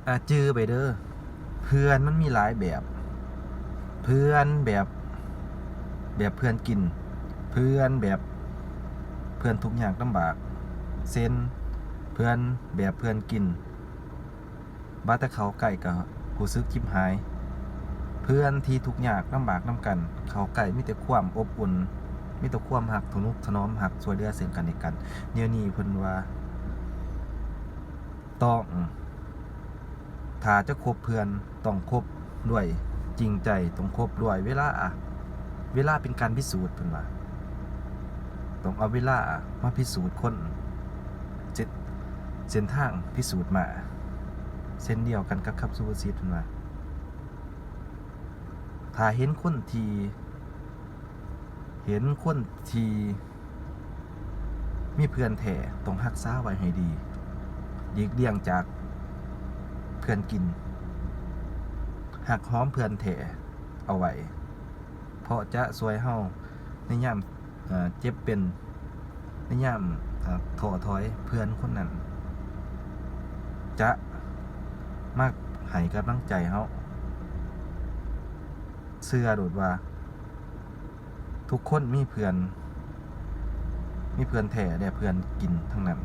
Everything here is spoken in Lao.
ອ່າ ຈື່ໄວ້ເດີ ເພື່ອນມັນມີຫຼາຍແບບ. ເພື່ອນແບບ ແບບເພື່ອນກິນ, ເພື່ອນແບບເພື່ອນທຸກຍາກລຳບາກ, ເຊັ່ນ ເພື່ອນແບບເພື່ອນກິນ ວ່າແຕ່ເຂົ້າໃກ້ກໍຮູ້ສຶກຈິບຫາຍ. ເພື່ອນທີ່ທຸກຍາກລຳບາກນຳກັນ ເຂົ້າໃກ້ມີແຕ່ຄວາມອົບອຸ່ນ, ມີແຕ່ຄວາມຮັກ ທະນຸຖະໜອມ, ຮັກຊ່ວຍເຫຼືອເຊິ່ງກັນແລະກັນ. ແນວນີ້ເພິ່ນວ່າ ຕ້ອງ ຖ້າຈະຄົບເພື່ອນ ຕ້ອງຄົບດ້ວຍຈິງໃຈ, ຕ້ອງຄົບດ້ວຍເວລາ, ເວລາເປັນການພິສູດ ເພິ່ນວ່າ. ຕ້ອງເອົາເວລາມາພິສູດຄົນ, ເສັ້ນ ເສັ້ນທາງພິສູດມ້າ. ເຊັ່ນດຽວກັນກັບຄຳສຸພາສິດ ເພິ່ນວ່າ ຖ້າເຫັນຄົນທີ່ ເຫັນຄົນທີ່ມີເພື່ອນແທ້ ຕ້ອງຮັກສາໄວ້ໃຫ້ດີ, ຫຼີກລ່ຽງຈາກເພື່ອນກິນ, ຮັກຫອມເພື່ອນແທ້ເອົາໄວ້, ເພາະຈະຊ່ວຍເຮົາໃນຍາມ ເອີ່ ເຈັບເປັນ, ໃນຍາມ ເອີ່ ທໍ້ຖອຍ. ເພື່ອນຄົນນັ້ນຈະມາໃຫ້ກຳລັງໃຈເຮົາ. ເຊື່ອໂລດວ່າ ທຸກຄົນມີເພື່ອນ, ມີເພື່ອນແທ້ ແລະ ເພື່ອນກິນທັງນັ້ນ.